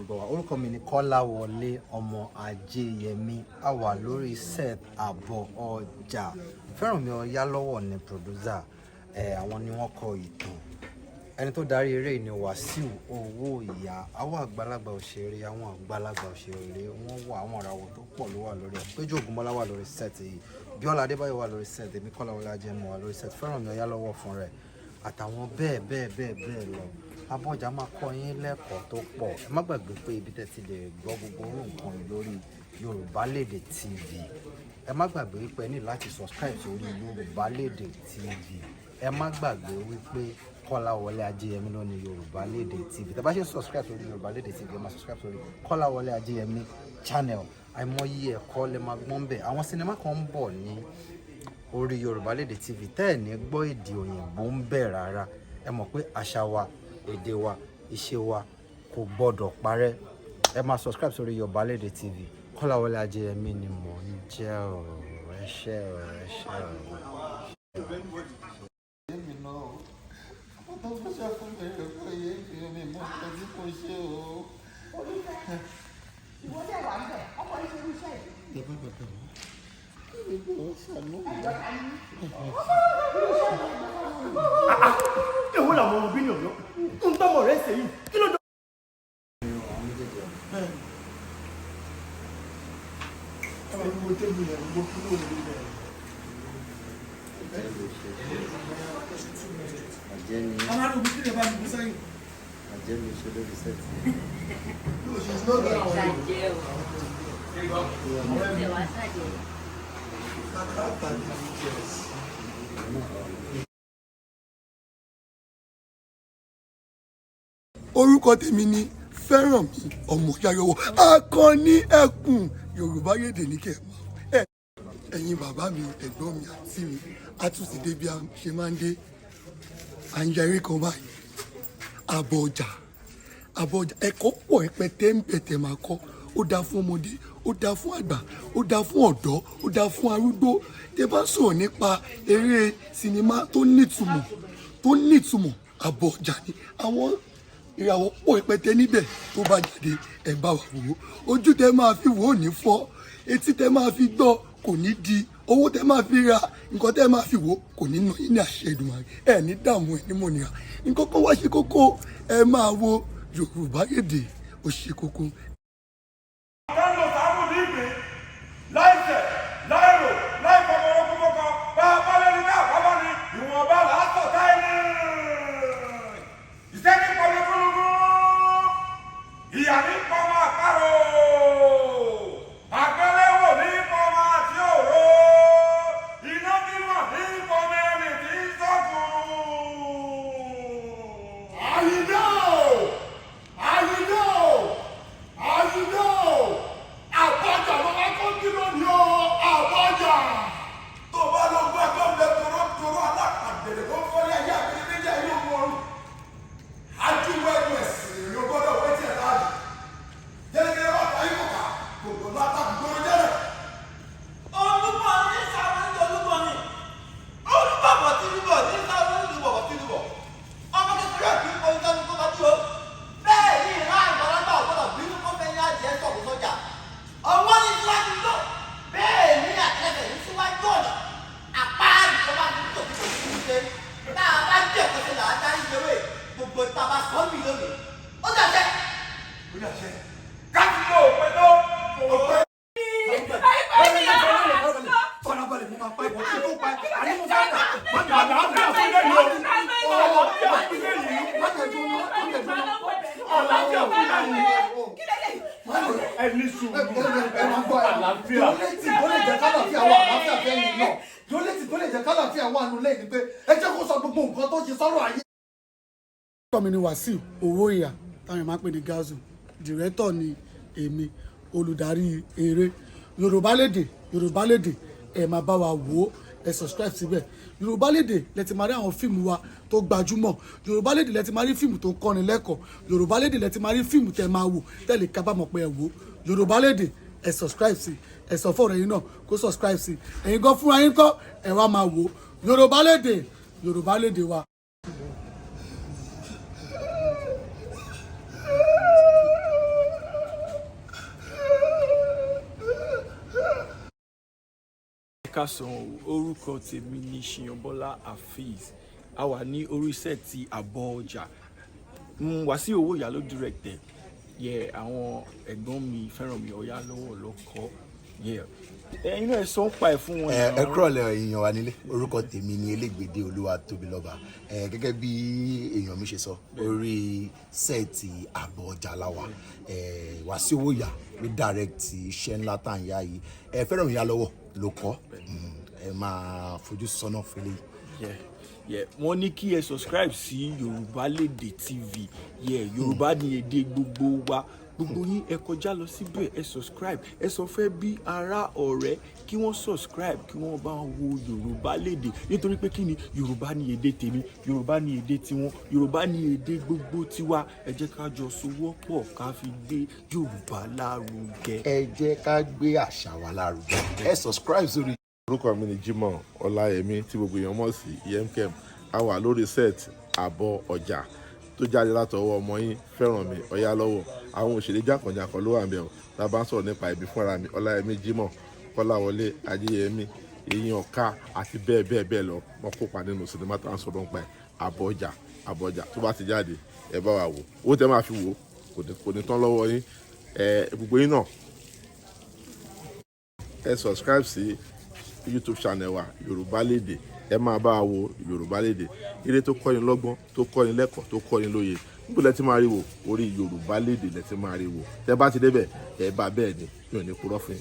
Gbọ́ wa. Orúkọ mi ni Kọ́láwọlé ọmọ Ajéyẹmí. A wà lórí set Àbọ̀ Ọjà. Fẹ́rànmi Ọ̀yálọ́wọ̀ ni producer. Ẹ̀, àwọn ni wọ́n kọ ìtàn. Ẹni tó darí eré ni Wàsíù Owóìyá. Àwọn àgbàlagbà òṣèré, àwọn àgbàlagbà òṣèré wọ́n wà, àwọn ìràwọ̀ tó pọ̀ ló wà lórí ẹ̀. Péjú Ògúnmọ́lá wà lórí set yìí. Bíọ́lá Adébáyọ̀ wà lórí set. Èmi Kọ́láwọlé Ajéyẹmí wà lórí set. Fẹ́rànmi Ọ̀yálọ́wọ̀ fún rẹ̀ àtàwọn bẹ́ẹ̀ bẹ́ẹ̀ bẹ́ẹ̀ bẹ́ẹ̀ lọ. Àbọ̀ Ọjà máa kọ́ yín lẹ́kọ̀ọ́ tó pọ̀. Ẹ má gbàgbé pé ibi tẹ́ ti lè gbọ́ gbogbo orú nǹkan yìí lórí Yorùbá Lédè TV. Ẹ má gbàgbé wípé ẹ ní láti subscribe sórí Yorùbá Lédè TV. Ẹ má gbàgbé wípé Kọ́láwọlé Ajéyẹmí ló ní Yorùbá Lédè TV. Tẹ́ bá ṣe ń subscribe sórí Yorùbá Lédè TV, ẹ máa subscribe sórí Kọ́láwọlé Ajéyẹmí channel. Àìmọye ẹ̀kọ́ lẹ máa gbọ́n bẹ̀. Àwọn sinimá kan ń bọ̀ ní orí Yorùbá Lédè TV tẹ́ ẹ̀ ní gbọ́ èdè òyìnbó ń bẹ̀ rárá. Ẹ mọ̀ pé àṣà wa, èdè wa, ìṣe wa kò gbọ́dọ̀ parẹ́. Ẹ máa subscribe sórí Yorùbá Lédè TV. Kọ́láwọlé Ajéyẹmí ni mò ń jẹ́ o. Ẹ ṣé o, ẹ ṣé o. Èmi náà o, ó tó gbéṣẹ́ fún mi rẹ̀ pé yé mi mi mọ nǹkan tí mo ṣe o. Ìwọ dẹ̀ wà ń bẹ̀, ọkọ yìí ṣe irú iṣẹ́ yìí. Bàbá bàbá mi, ìgbà ó ṣàánú mi. Irú iṣẹ́ yìí ló gbé fún mi. Èwo làwọn òbí ní ọ̀yọ́ ń tọ́mọ rẹ̀ ṣe yìí, kí ló dé? Àwọn méjèèjì ọ̀hún. Gbogbo tébù yẹn, gbogbo kúrò nílé rẹ̀. Àjẹ́ ló ṣe. Àjẹ́ ni. Àwọn arúgbó kí lè bá mi kú sẹ́yìn. Àjẹ́ ló ṣe lórí set. No, she's not that one. Ṣàjẹ́ o. Ṣé wàá ṣàjẹ́? Kàkà tàbí yes. Orúkọ tèmi ni Fẹ́rànmi ọmọ Yayọwọ Akọni Ẹkùn. Yorùbá Lédè ní kẹmọ ẹ. Ẹ̀yin bàbá mi, ẹ̀gbọ́n mi, àǹtí mi, a tún ti dé bí a ṣe máa ń dé. À ń yarí kan báyìí. Àbọ̀ Ọjà, Àbọ̀ Ọjà, ẹ̀kọ́ pọ̀ ẹ̀pẹ̀tẹ̀ ń bẹ̀tẹ̀ máa kọ́. Ó dáa fún ọmọdé, ó dáa fún àgbà, ó dáa fún ọ̀dọ́, ó dáa fún arúgbó. Tẹ́ bá sọ̀rọ̀ nípa eré sinimá tó nítumọ̀, tó nítumọ̀, Àbọ̀ Ọjà ni. Àwọn ìràwọ̀ pọ̀ ìpẹ́tẹ́ níbẹ̀. Tó bá jáde, ẹ̀ bá wà wò ó. Ojú tẹ́ máa fi wò ó ní fọ́, etí tẹ́ máa fi gbọ́ kò ní di, owó tẹ́ máa fi ra nǹkan tẹ́ máa fi wò ó kò ní nà yín ní àṣẹ Èdùmàrè. Ẹ̀ ní dààmú, ẹ̀ ní mọ̀nira. Nǹkan kan wá ṣe kókó, ẹ máa wo Yorùbá Lédè, ó ṣe kókó. Kánò sáàmù ní ìgbín láìsẹ̀ láìrò láìfọmọrọgúnmọkọ bá a bá lẹ́ni náà bá bá ní ìwọ̀nba làásọ̀ táìní. Ìṣẹ́ ní pọnmi gúnugún, ìyà ní pọnmọ àparò, àgbéléwò ní pọnmọ àti òró, iná mímọ̀ ní pọnmọ ẹni tí ń sọ́kùn. Àyìndó! Àyìndó! Àyìndó! Àbọ̀jà ló wá kó kí lónìí o! Àbọ̀jà! Tó bá lọ gbọ́ ẹgbẹ́ ń bẹ tòró tòró alápàdé tó ń fọ́lé ayé àti méjì ayé òun ọrùn ajúwẹ́nu ẹ̀sìn ló gbọ́dọ̀ wé tiẹ̀ láàyè jẹ́gẹ́rẹ́ wà táyé kọ̀ọ̀ká gbogbo látàkùn gbòòrò jẹ́rẹ̀. Olúbọ̀ ní sáwọn ní olúbọ̀ ní olúbọ̀bọ̀ tí lúbọ̀ ní sáwọn ní olúbọ̀bọ̀ tí lúbọ̀. Ọmọ kékeré kì í kọ ìtọ́nu kó bá dí o. Bẹ́ẹ̀ ni ìran àgbàlagbà ò gbọ́dọ̀ bínú kó fẹ́ ní adìẹ sọ̀kò sọ́jà. Ọwọ́ ní síwájú lọ, bẹ́ẹ̀ ni àtẹlẹsẹ̀ ní síwájú ọ̀nà. Àpáàdì tó bá ní tòkí kò sí ṣe tá a bá jẹ́ kó ṣe là á dárí jẹwé gbogbo tá a bá sọ mí lónìí ó dàjẹ́. Káàkiri òpin tó òpin. Farabalẹ̀, mo máa pa ìwọ̀n tí tó pa ẹ́. Àní mo fẹ́ rà. Má mi Àlàáfíà fún ilé yìí o. Àlàáfíà fún ilé yìí. Má tẹ̀jú mọ́, má tẹ̀jú mọ́. Àlàáfíà fún ilé yìí. Ẹ ní sùúrù. Ẹ máa gbọ́ ẹ. Àlàáfíà. Dólẹ́tì tó lè jẹ́ kálàáfíà wà, àlàáfíà fẹ́yìn náà. Dólẹ́tì tó lè jẹ́ kálàáfíà wà nulẹ̀ ni pé ẹ jẹ́ kó sọ gbogbo nǹkan tó ṣe sọ́rọ̀ ayé. Orúkọ mi ni Wàsíù Owóìyá, táwọn èèyàn máa ń pè ní Gazu. Director ni èmi, olùdarí eré Yorùbá Lédè. Yorùbá Lédè, ẹ máa bá wa wò ó, ẹ subscribe síbẹ̀. Yorùbá Lédè lẹ ti máa rí àwọn fíìmù wa tó gbajúmọ̀. Yorùbá Lédè lẹ ti máa rí fíìmù tó ń kọ́ni lẹ́kọ̀ọ́. Yorùbá Lédè lẹ ti máa rí fíìmù tẹ máa wò tẹ́lẹ̀ kábàámọ̀ pé ẹ wò ó. Yorùbá Lédè, ẹ subscribe sí, ẹ sọ fún ọ̀rẹ́ yín náà kó subscribe sí. Ẹ̀yin gan fúnra yín kọ́, ẹ wá máa wò ó. Yorùbá Lédè, Yorùbá Lédè wa. Káàsán o, orúkọ tèmi ní Ṣìyànbọ́lá Afeez. A wà ní orí set Àbọ̀ Ọjà. Wàsíù Owóyà ló direct ẹ̀. Yeah, àwọn ẹ̀gbọ́n mi Fẹ́rànmi Ọ̀yálọ́wọ̀ ló kọ. Yeah. Ẹ̀yin náà, ẹ sọ ń pa ẹ̀ fún wọn. Ẹ kúrọ̀lẹ́, èèyàn wa nílé. Orúkọ tèmi ni Elégbèdé Olúwatóbilọ́ba. Gẹ́gẹ́ bí èèyàn mi ṣe sọ, orí set Àbọ̀ Ọjà la wà. Wàsíù Owóyà ló direct iṣẹ́ ńlá tá à ń yá yìí. Fẹ́rànmi Ọ̀yálọ́wọ̀ ló kọ. Ẹ máa fojú sọ́nà fẹ́lẹ́. Yeah. Wọ́n ní kí ẹ subscribe sí Yorùbá Lédè TV. Yeah, Yorùbá ní èdè gbogbo wa. Gbogbo yín, ẹ kọjá lọ síbẹ̀, ẹ subscribe. Ẹ sọ fẹ́ bí ará ọ̀rẹ́ kí wọ́n subscribe, kí wọ́n bá wo Yorùbá Lédè, nítorí pé kí ni? Yorùbá ní èdè tèmi, Yorùbá ní èdè tiwọn, Yorùbá ní èdè gbogbo tiwa. Ẹ jẹ́ ká jọ sowọ́pọ̀ ká fi gbé Yorùbá lárugẹ. Ẹ jẹ́ ká gbé àṣà wa lárugẹ. Ẹ subscribe sórí. Orúkọ mi ni Jimoh Ọláyẹmí, tí gbogbo èèyàn mọ̀ sí Yemkem. A wà lórí set Àbọ̀ Ọjà tó jáde látọwọ́ ọmọ yín Fẹ́rànmi Ọ̀yálọ́wọ̀. Àwọn òṣèré jàǹkànjàǹkàn ló wà níbẹ̀ o. Tá a bá ń sọ̀rọ̀ nípa ẹbí fúnra mi, Ọláyẹmí Jimoh, Kọ́láwọlé Ajéyẹmí, Eyín Ọ̀ká àti bẹ́ẹ̀ bẹ́ẹ̀ bẹ́ẹ̀ lọ, wọ́n kópa nínú sinimá tá à ń sọ̀rọ̀ nípa ẹ̀, Àbọ̀ Ọjà. Àbọ̀ Ọjà tó bá ti jáde, ẹ bá wa wò. Owó tẹ́ máa fi wò kò ní tán lọ́wọ́ yín. Ẹ gbogbo yín náà, ẹ subscribe sí YouTube channel wa, Yorùbá Lédè. Ẹ máa bá wa wo Yorùbá Lédè, eré tó kọ́ni lọ́gbọ́n, tó kọ́ni lẹ́kọ̀ọ́, tó kọ́ni lóye. Níbo lẹ ti máa rí wò? Orí Yorùbá Lédè lẹ ti máa rí wò. Tẹ bá ti débẹ̀, ẹ bá bẹ́ẹ̀ ni, mi ò ní purọ́ fún yín.